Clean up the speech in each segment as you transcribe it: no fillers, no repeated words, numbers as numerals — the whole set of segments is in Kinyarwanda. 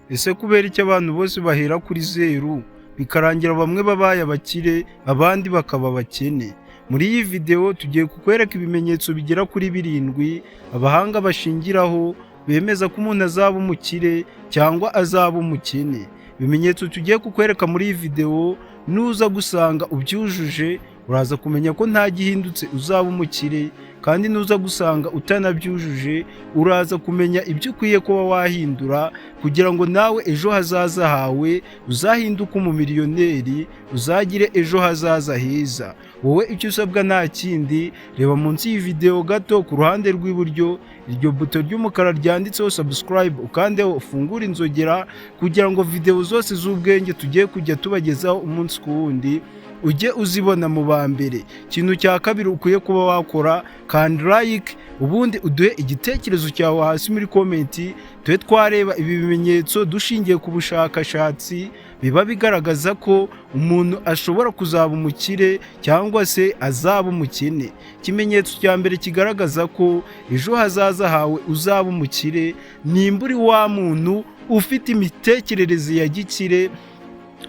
Ese kubera iki abantu bose bahera kuri zeru, bikarangira bamwe babaye abakire, abandi bakaba abakene? Muri iyi videwo tugiye kukwereka ibimenyetso bigera kuri birindwi abahanga bashingiraho bemeza ko umuntu azaba umukire cyangwa azaba umukene. Ibimenyetso tugiye kukwereka muri iyi videwo, nuza gusanga ubyujuje, uraza kumenya ko nta gihindutse uzaba umukire, kandi nuza gusanga utanabyujuje, uraza kumenya ibyo ukwiye kuba wahindura kugira ngo nawe ejo hazaza hawe uzahinduke umumiliyoneri, uzagire ejo hazaza heza. Wowe icyo usabwa nta kindi, reba munsi y'iyi videwo gato ku ruhande rw'iburyo, iryo buto ry'umukara ryanditseho subscribe, ukandeho, ufungure inzogera kugira ngo videwo zose z'ubwenge tugiye kujya tubagezaho umunsi ku wundi ujye uzibona mu ba mbere. Ikintu cya kabiri ukwiye kuba wakora, kanda like, ubundi uduhe igitekerezo cyawe hasi muri comment, tube twareba ibi bimenyetso dushingiye ku bushakashatsi biba bigaragaza ko umuntu ashobora kuzaba umukire cyangwa se azaba umukene. Ikimenyetso cya mbere kigaragaza ko ejo hazaza hawe uzaba umukire, nimba uri wa muntu ufite imitekerereze ya gikire.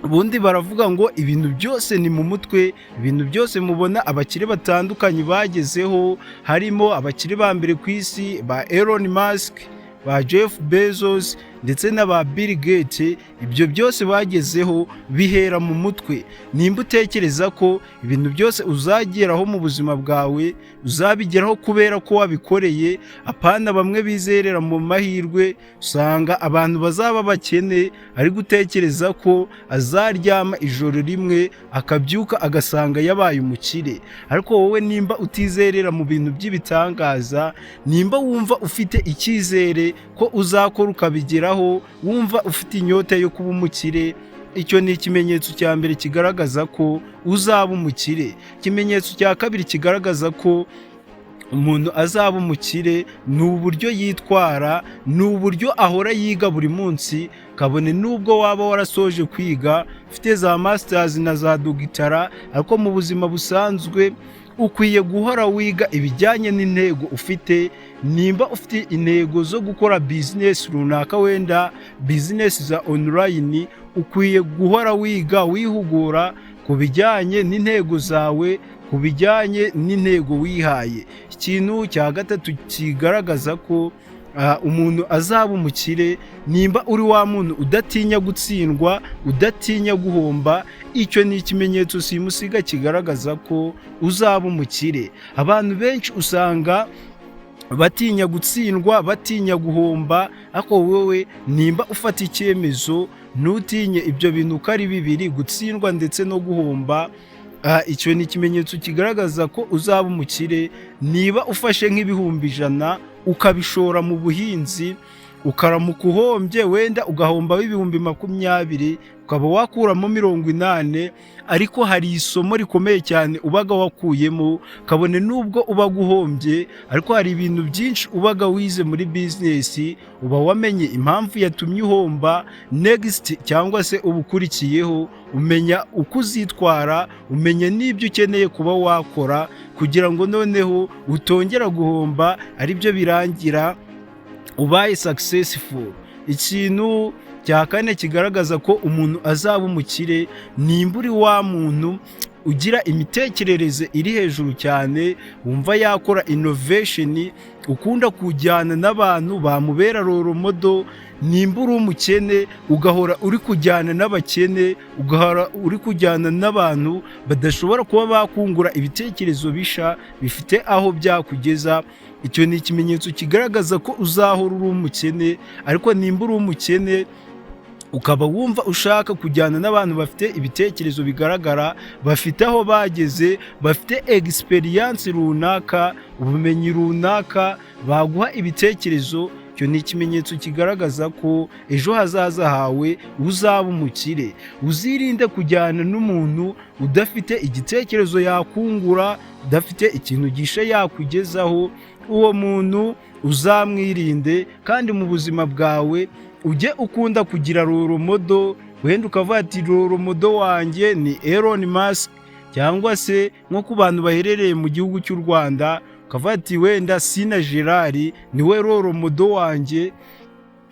Ubundi baravuga ngo ibintu byose ni mu mutwe. Ibintu byose mubona abakire batandukanye bagezeho, harimo abakire ba mbere ku isi ba Elon Musk, ba Jeff Bezos ndetse na ba Bill Gates, ibyo byose bagezeho bihera mu mutwe. Nimba utekereza ko ibintu byose uzageraho mu buzima bwawe uzabigeraho kubera ko wabikoreye, apana bamwe bizerera mu mahirwe, usanga abantu bazaba bakene ari gutekereza ko azaryama ijoro rimwe akabyuka agasanga yabaye umukire. Ariko wowe nimba utizerera mu bintu by'ibitangaza, nimba wumva ufite icyizere ko uzakora ukabigeraho, wumva ufite inyota yo kuba umukire, icyo ni ikimenyetso cya mbere kigaragaza ko uzaba umukire. Ikimenyetso cya kabiri kigaragaza ko umuntu azaba umukire ni uburyo yitwara, ni uburyo ahora yiga buri munsi. Kabone n'ubwo waba warasoje kwiga, ufite za masters na za doctorat, ariko mu buzima busanzwe ukwiye guhora wiga ibijyanye n'intego ufite. Nimba ufite intego zo gukora business runaka, wenda business za online, ukwiye guhora wiga, wihugura ku bijyanye n'intego zawe, ku bijyanye n'intego wihaye. Ikintu cya gatatu kigaragaza ko umuntu azaba umukire, nimba uri wa muntu udatinya gutsindwa, udatinya guhomba, icyo ni ikimenyetso simusiga kigaragaza ko uzaba umukire. Abantu benshi usanga batinya gutsindwa, batinya guhomba, ariko wowe nimba ufata icyemezo, ntutinye ibyo bintu uko ari bibiri, gutsindwa ndetse no guhomba, icyo ni ikimenyetso kigaragaza ko uzaba umukire. Niba ufashe nk'ibihumbi 100 ukabishora mu buhinzi, ukaramuka uhombye, wenda ugahombaho 20,000, ukaba wakuramo 80, ariko hari isomo rikomeye cyane ubaga wakuyemo. Kabone n'ubwo ubaga uhombye, ariko hari ibintu byinshi ubaga wize muri business, uba wamenye impamvu yatumye uhomba. Next cyangwa se uba ukurikiyeho, umenya uko uzitwara, umenya n'ibyo ukeneye kuba wakora kugira ngo noneho utongera guhomba, aribyo birangira ubaye successful. Ikintu cya kane kigaragaza ko umuntu azaba umukire, nimba uri wa muntu ugira imitekerereze iri hejuru cyane, wumva yakora innovation, ukunda kujyana n'abantu bamubera role model. Nimba uri umukene ugahora uri kujyana n'abakene, ugahora uri kujyana n'abantu badashobora kuba bakungura ibitekerezo bisha bifite aho byakugeza, icyo ni ikimenyetso kigaragaza ko uzahora uri umukene. Ariko nimba uri umukene ukaba wumva ushaka kujyana n'abantu bafite ibitekerezo bigaragara, bafite aho bageze, bafite experience runaka, ubumenyi runaka, baguha ibitekerezo, icyo ni ikimenyetso kigaragaza ko ejo hazaza hawe uzaba umukire. Uzirinde kujyana n'umuntu udafite igitekerezo yakungura, udafite ikintu gishe yakugezaho. Uwo muntu uzamwirinde. Kandi mu buzima bwawe ujye ukunda kugira role model, wenda ukavuga ati: "Role model wanjye ni Elon Musk", cyangwa se nko ku bantu baherereye mu gihugu cy'u Rwanda ukavuga ati: "Wenda Sina Gerard niwe role model wanjye."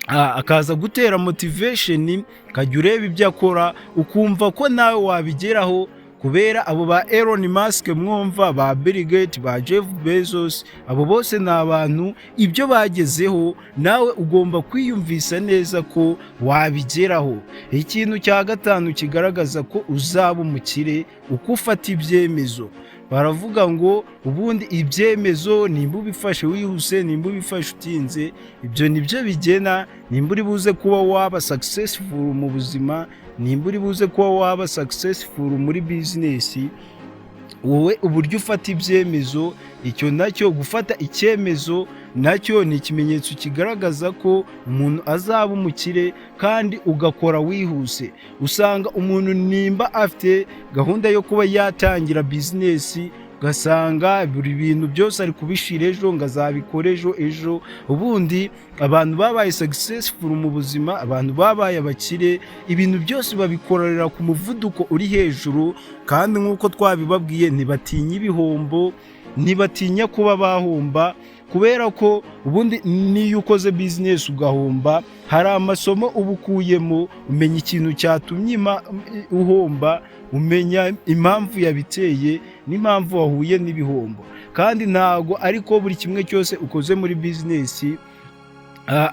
Akaza gutera motivation, ukajya ureba ibyo akora ukumva ko nawe wabigeraho, kubera abo ba Elon Musk mwumva, ba Bill Gates, ba Jeff Bezos, abo bose ni abantu ibyo bagezeho nawe ugomba kwiyumvisa neza ko wabigeraho. Ikintu cya gatanu kigaragaza ko uzaba umukire: uko ufata ibyemezo. Baravuga ngo ubundi ibyemezo, nimba ubifashe wihuse, nimba ubifashe utinze, ibyo nibyo bigena nimba uri buze kuba waba successful mu buzima, nimba uri buze kuba waba successful muri business. Wowe uburyo ufata ibyemezo, icyo nacyo, gufata icyemezo nacyo ni ikimenyetso kigaragaza ko umuntu azaba umukire, kandi ugakora wihuse. Usanga umuntu nimba afite gahunda yo kuba yatangira business, ugasanga buri bintu byose ari kubishira ejo, ngo azabikora ejo ejo. Ubundi abantu babaye successful mu buzima, abantu babaye abakire, ibintu byose babikorera ku muvuduko uri hejuru, kandi nk'uko twabibabwiye, ntibatinya ibihombo, ntibatinya kuba bahomba, kubera ko ubundi n'iyo ukoze business ugahomba, hari amasomo uba ukuyemo. Umenya ikintu cyatumye uhomba, umenya impamvu yabiteye n'impamvu wahuye n'ibihombo. Kandi ntabwo ariko buri kimwe cyose ukoze muri business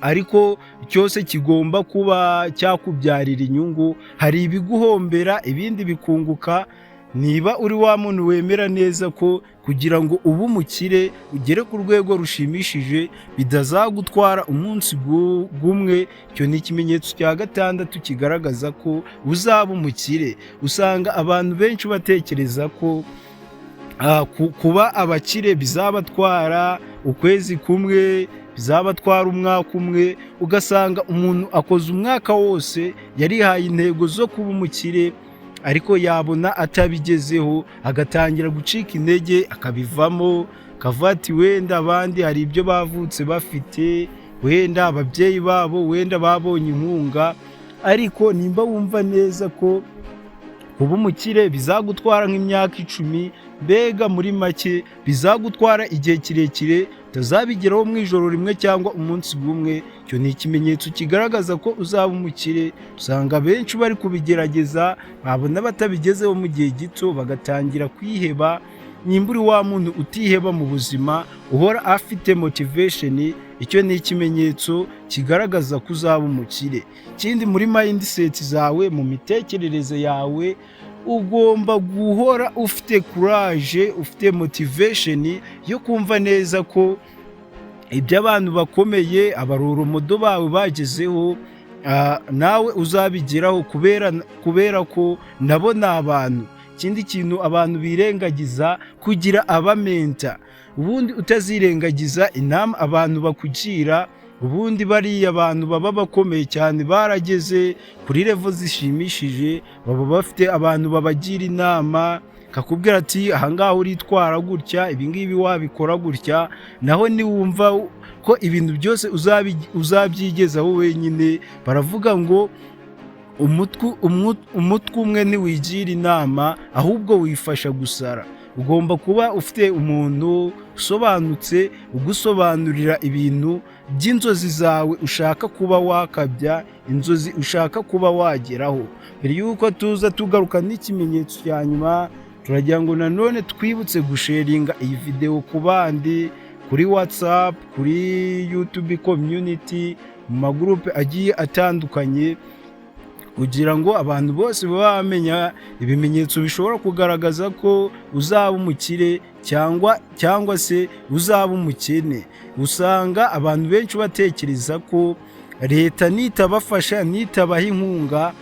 ariko cyose kigomba kuba cyakubyarira inyungu. Hari ibiguhombera, ibindi bikunguka. Niba uri wa muntu wemera neza ko kugira ngo ube umukire, ugere ku rwego rushimishije, bitazagutwara umunsi gumwe, icyo ni ikimenyetso cya gatandatu kigaragaza ko uzaba umukire. Usanga abantu benshi batekereza ko kuba abakire bizabatwara ukwezi kumwe, bizabatwara umwaka umwe. Ugasanga umuntu akoze umwaka wose yarihaye intego zo kuba umukire, ariko yabona atabigezeho agatangira gucika intege, akabivamo, akavuga ati: "Wenda abandi hari ibyo bavutse bafite, wenda ababyeyi babo, wenda babonye inkunga." Ariko nimba wumva neza ko kuba umukire bizagutwara nk'imyaka 10, mbega muri make bizagutwara igihe kirekire, utazabigeraho mu ijoro rimwe cyangwa umunsi umwe, icyo ni ikimenyetso kigaragaza ko uzaba umukire. Usanga benshi bari kubigerageza, babona batabigezeho mu gihe gito bagatangira kwiheba. Nimba uri wa muntu utiheba mu buzima, uhora afite motivation, icyo ni ikimenyetso kigaragaza ko uzaba umukire. Ikindi, muri mindset zawe, mu mitekerereze yawe, ugomba guhora ufite courage, ufite motivation yo kumva neza ko ibyo abantu bakomeye, aba role model bawe bagezeho, nawe uzabigeraho, kubera ko nabo ni abantu. Ikindi kintu abantu birengagiza: kugira aba mentor. Ubundi utazirengagiza inama abantu bakugira. Ubundi bariya abantu baba bakomeye cyane, barageze kuri level zishimishije, baba bafite abantu babagira inama, kakubwira ati: "Ahangaha uritwara gutya, ibingibi wabikora gutya." Naho niwumva ko ibintu byose uzabyigezaho wenyine, baravuga ngo umutwe umwe ntiwigira inama, ahubwo wifasha gusara. Ugomba kuba ufite umuntu usobanutse ugusobanurira ibintu by'inzozi zawe ushaka kuba wakabya, inzozi ushaka kuba wageraho. Mbere y'uko tuza tugaruka n'ikimenyetso cya nyuma, turagira ngo nanone twibutse gusharinga iyi videwo ku bandi, kuri WhatsApp, kuri YouTube community, mu magurupe agiye atandukanye, kugira ngo abantu bose babe bamenya ibimenyetso bishobora kugaragaza ko uzaba umukire cyangwa se uzaba umukene. Usanga abantu benshi batekereza ko leta nitabafasha, nitabaha inkunga,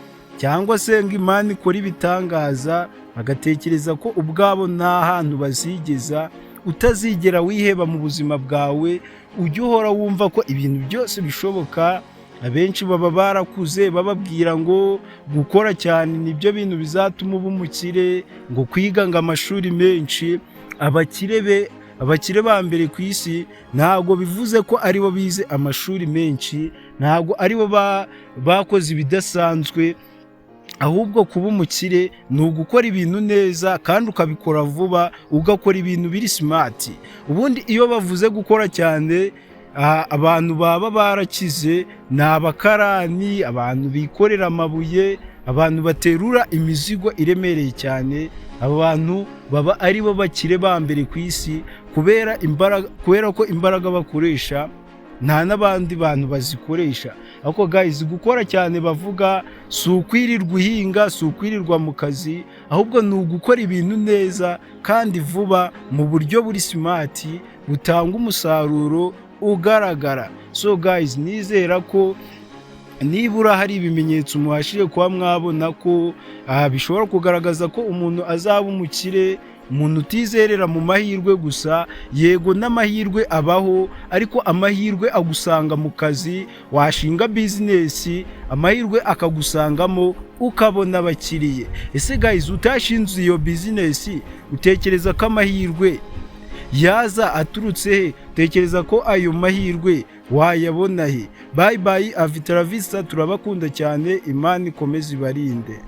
cyangwa se ngo Imana ikore ibitangaza, bagatekereza ko ubwabo nta hantu bazigeza. Utazigera wiheba mu buzima bwawe, ujye uhora wumva ko ibintu byose bishoboka. Abenshi baba barakuze bababwira ngo gukora cyane nibyo bintu bizatuma uba umukire, ngo kwiga, ngo amashuri menshi. Abakire be, abakire ba mbere ku isi, ntabwo bivuze ko aribo bize amashuri menshi, ntabwo aribo bakoze ibidasanzwe. Ahubwo kuba umukire ni ugukora ibintu neza kandi ukabikora vuba, ugakora ibintu biri smart. Ubundi iyo bavuze gukora cyane, abantu baba barakize ni abakarani, abantu bikorera amabuye, abantu baterura imizigo iremereye cyane. Aba bantu baba ari bo bakire ba mbere ku isi kubera imbaraga, kubera ko imbaraga bakoresha nta n'abandi bantu bazikoresha. Ariko guys, gukora cyane bavuga si ukwirirwa uhinga, si ukwirirwa mu kazi, ahubwo ni ugukora ibintu neza kandi vuba mu buryo buri smart, butanga umusaruro ugaragara. So guys, nizera ko nibura hari ibimenyetso mubashije kuba mwabona ko bishobora kugaragaza ko umuntu azaba umukire, umuntu utizerera mu mahirwe gusa. Yego, n'amahirwe abaho, ariko amahirwe agusanga mu kazi. Washinga business, amahirwe akagusangamo, ukabona abakiriye. Ese guys, utashinze iyo business, utekereza ko amahirwe yaza aturutse he? Utekereza ko ayo mahirwe wayabona he? Bye bye, avitaravista, turabakunda cyane. Imana ikomeze ibarinde.